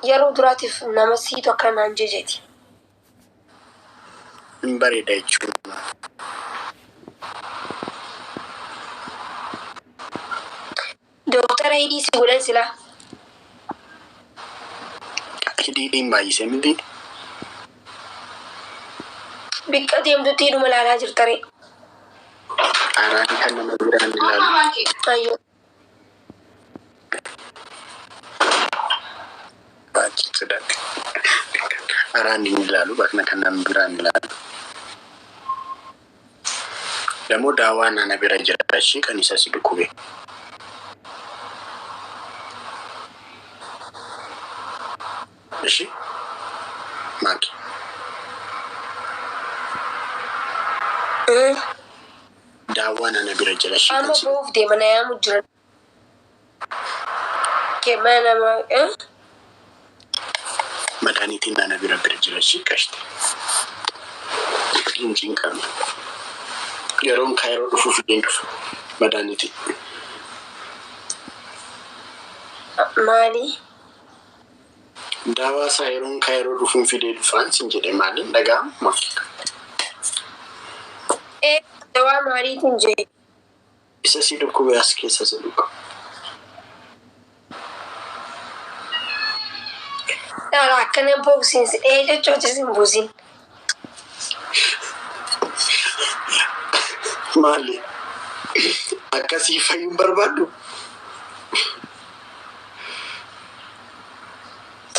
Yeroo duraatiif nama siitu akka naan jejeeti. Hin bareeda jechuudha. Dooktara hidhii si godhan silaa. Hidhiidhiin baay'isee miti. Bikka deemtutti hidhuma ilaalaa jirtare. Haaraan kan nama biraan ilaalu. Ayyoo. Baachii sodaate. Haaraan hin ilaalu bakna kan nama biraan ilaalu. Damoo daawwaa nana bira jira ishii kan isa si dhukkube. Ishii maaki. Daawwaa nana bira jira ishii kan Amma si ba'uuf deema na yaamu jira. Kee mana nama. madaaniitiin nana bira bira jira ishii qashte. Hin cinqamu. Yeroon kaayiroo dhufuuf hin dhufu madaaniitiin. Maali? Daawaa isaa yeroon kaayiroo dhufuun fidee dhufaan sin jedhe maaliin dhaga'ama? Ee dawaa maaliitiin jee? Isa si dhukkube as keessa si dhukkube. Dhaala akkana booksiin si dhee jechuutis hin buusin. Maali? Akkasii fayyuun barbaaddu?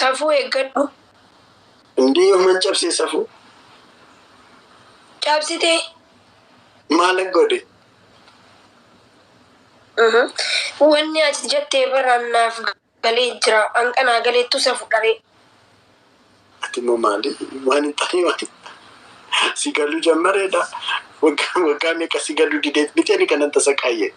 Safuu eeggadhu. Indii yooman cabsee safuu? Cabsitee. Maal godhe? Wanni ati jettee baraan naaf galee jira. Hanqanaa galeettu safu dhabee. Ati immoo maali? Waan hin taane waan si galuu jammareedha. Waggaa waggaa meeqa si galuu dideet miti ani kanan tasa qaayyee.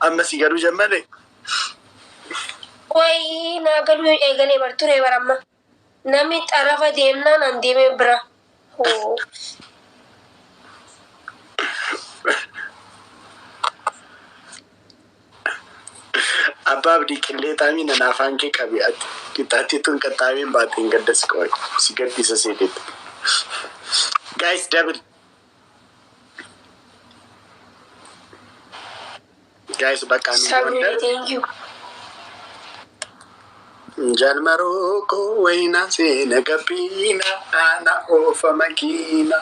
Amma si galuu jammare? Wayii naa galuu eegalee bar ture bar amma. Namni xarafa deemnaan an deemee bira. Hoo. Abbaa abdii qillee taamii nana afaan kee qabi ati. Qixxaatti tun qaxxaameen baateen gaddas qo'e. Si gaddisa seetetti. Guys, double. Guys, bakka nu Sabri wonder. thank you. Jalmaroo koo wayina seena gabbiina ana oofa makiina.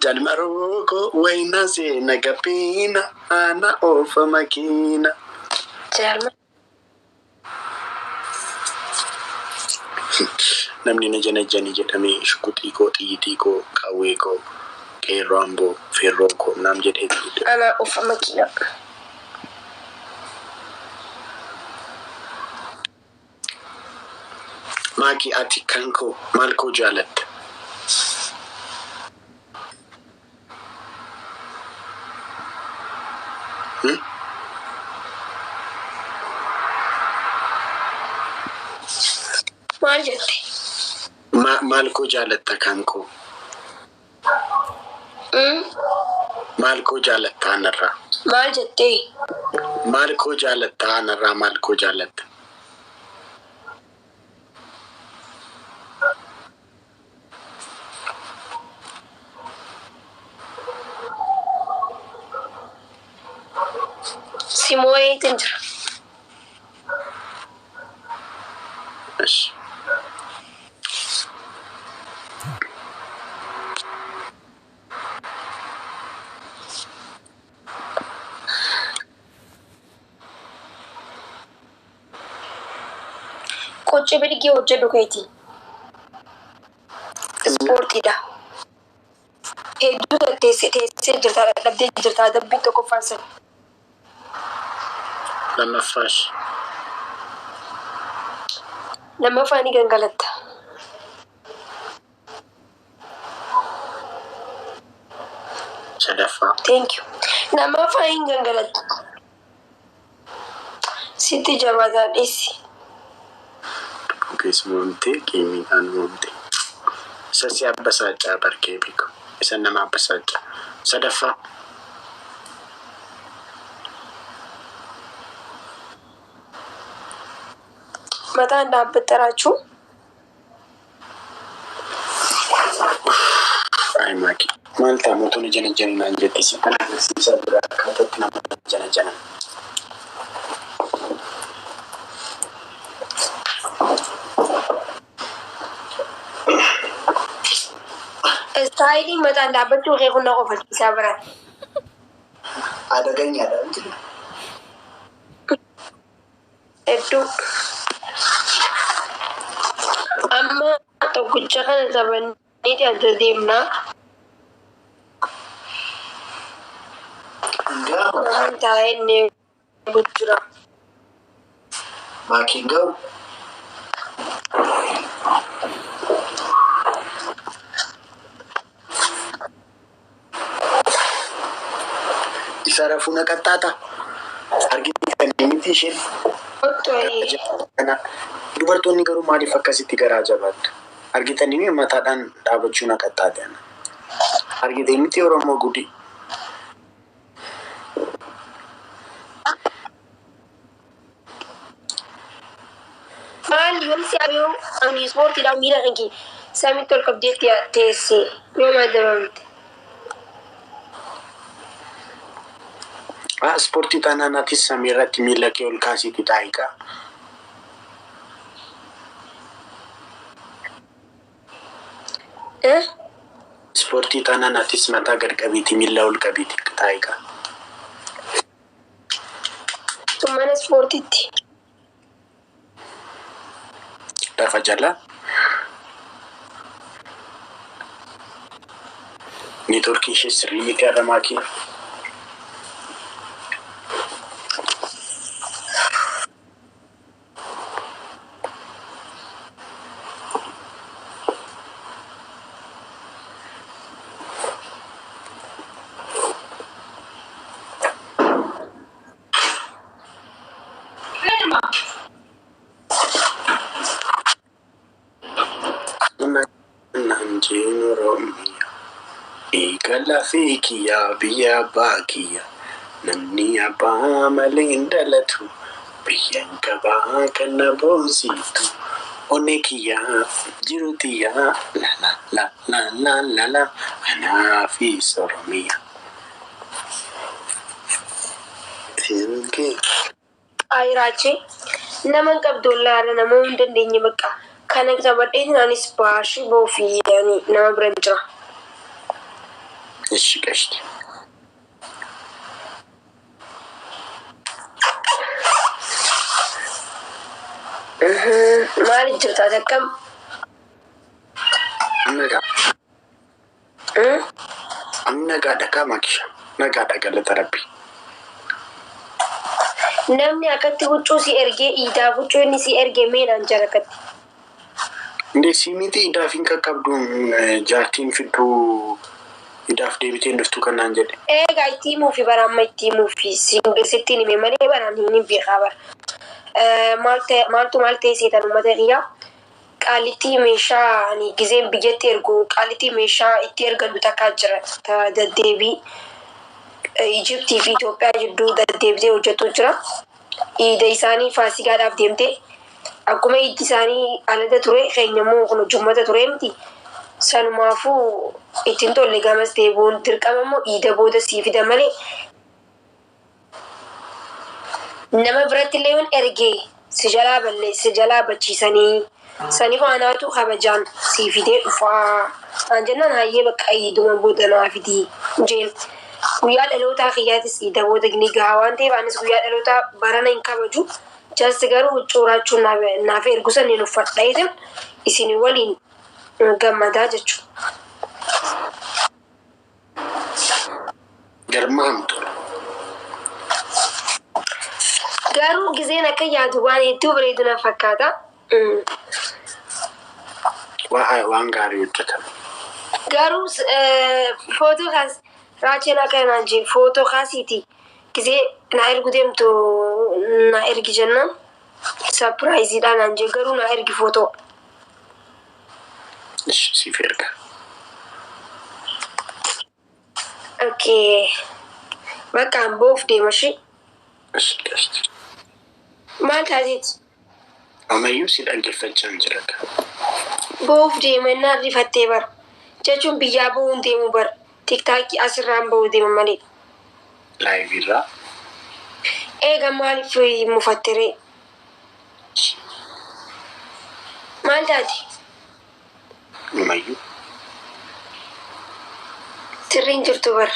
Jalmaroo koo wayina seena gabbiina ana oofa makiina. Jaalma. Namni na janajjani jedhamee shukuxii koo xiyyitii koo qawwee koo qeerroo amboo feerroo koo naam jedhee Ana ofa makiina. Maaki ati kan koo maal koo jaalatta? Hmm? Maal jette? Maal koo jaalatta kan koo? Maal koo jaalatta anarraa? Maal jettee? Maal koo jaalatta anarraa maal koo jaalatta? Simooyeetiin jira. Ish. Qoccee bidigee hojjedhu keeti. Ispoortiidha. Hedduu teessee teessee jirta dadhabdee jirta adabbiin tokkoffaan sana. Lammaffaas. Lammaffaa ni gangalatta. Sadaffaa. Thank you. Lammaffaa hin gangalattu. Sitti jabaataa dhiisi. Keessa moomtee geemiidhaan moomtee. Isa si abbasaachaa barkee beeku. Isa nama abbasaachaa. Sadaffaa. Mataan dhaabbatta raachuu. Ay maaki. Maal ta'a mootoon ijana janaan jetti si kana agarsiisaa jira akkaataatti nama jana janan. Istaayiliin mataan dhaabbachuu kee kun na qofalchiisaa biraan. Adaganyaadha miti. Hedduu. Amma tokkicha kana taphanneeti adda deemnaa. Gaafa Waan taa'ee inni jira. maakiin ga'u. Isa rafuu na qaxxaata. Argitanii miti isheen. Otto'ee. Kana dubartoonni garuu maaliif akkasitti garaa jabaattu? Argitanii mataadhaan dhaabachuu na qaxxaate. Argitanii miti Oromoo gudii. Maal yoon si abiyuu ani ispoortiidhaan miila kan kee samitti ol qabdeetti teesse yooma adabamte. Ah, ispoortii taanaan atis samii irratti miila kee ol kaasiiti taa'iqa. Eh? Ispoortii taanaan atis mataa gad qabiiti miila ol qabiiti taa'iqa. Sun mana ispoortiitti. Lafa jala. Neetworkii ishee sirrii miti har'a maakii. Naanjiin Oromiyaa. Eegala fi kiyyaa biyya abbaa kiyya. Namni abbaa malee hin dhalatu. Biyyaan qabaa kan na boonsiiftu. Onnee kiyyaa jiru tiyyaa la la la la la la la anaa fi Oromiyaa. Silkii. Ayiraachi nama hin qabdu wallaala nama hin dandeenye bakka kana taphadheetiin anis baashii boofii yani nama bira hin jira. Ishi qashti. Maaliif jirta ati akkam? Nagaa. Ani nagaadha kaa maakisha. Nagaadha galata rabbi. Namni akkatti huccuu si ergee iidaa huccuu inni si ergee meenaan jira akkatti. Indee siimiti idaaf hin qaqqabdu jaartiin fidduu idaaf deebitee hin dhuftu kan naan jedhe. Egaa itti himuufi bara amma itti himuufi sittiin hime malee baraan hin beekaa bara. Maaltu maal ta'e seetan uummata kiyyaa qaalittii meeshaa ani gizeen biyyatti ergu qaalittii meeshaa itti ergannu takkaa jira ta deddeebii Ijiptii fi Itoophiyaa jidduu deddeebitee hojjetu jira. Iida isaanii faasigaadhaaf deemtee akkuma iiddi isaanii alada ture keenya immoo kun jummata ture miti. Sanumaafuu ittiin tolle gamas deebi'uun dirqama immoo iida booda sii fida malee nama biratti illee yoon ergee si jalaa balle si jalaa bachiisanii saniif anaatu kabajaan sii fidee dhufaa. Aan jennaan hayyee bakka iiduma booda naa fidii jeen. Guyyaa dhalootaa kiyyaatis iida booda ni gahaa waan ta'eef anis guyyaa dhalootaa barana hin kabaju. Just garuu huccuu raachuun naaf ergu san hin uffadha isin waliin gammadaa jechuudha. Garmaamtu. Garuu gizeen akka yaadu waan hedduu bareedu na fakkaata. Waan gaarii hojjetame. Garuu footoo kaas raacheen akka naan jee footoo kaasiiti. Gizee na ergu deemtu na ergi jennaan sapiraayiziidha naan jee garuu na ergi footoo. Ishi siif erga. Okay. Bakka an boof deema ishee. Ishi qashti. Maal taateeti? Ammayyuu si dhaggeeffachaa hin jira. Ba'uuf deemannaan rifattee bara. Jechuun biyyaa ba'uun deemu bara. TikTokii asirraan ba'uu deema malee. Live irraa. Eega maaliif mufattiree? Maal taate? Ammayyuu. Sirriin jirtu bara.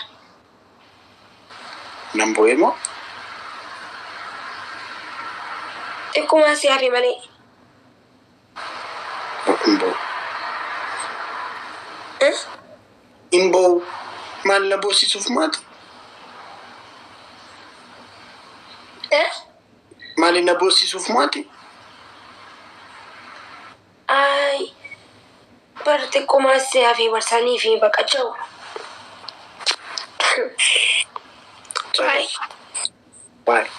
Nan bo'ee moo? Xiqquma si hafe malee. Hin bo'u. Eh? Hin bo'u. Maal na boosisuuf maati? Eh? Maali na boosisuuf maati? Ay. Bar xiqquma si hafe barsanii fi baqacha'u. Bye. Bye.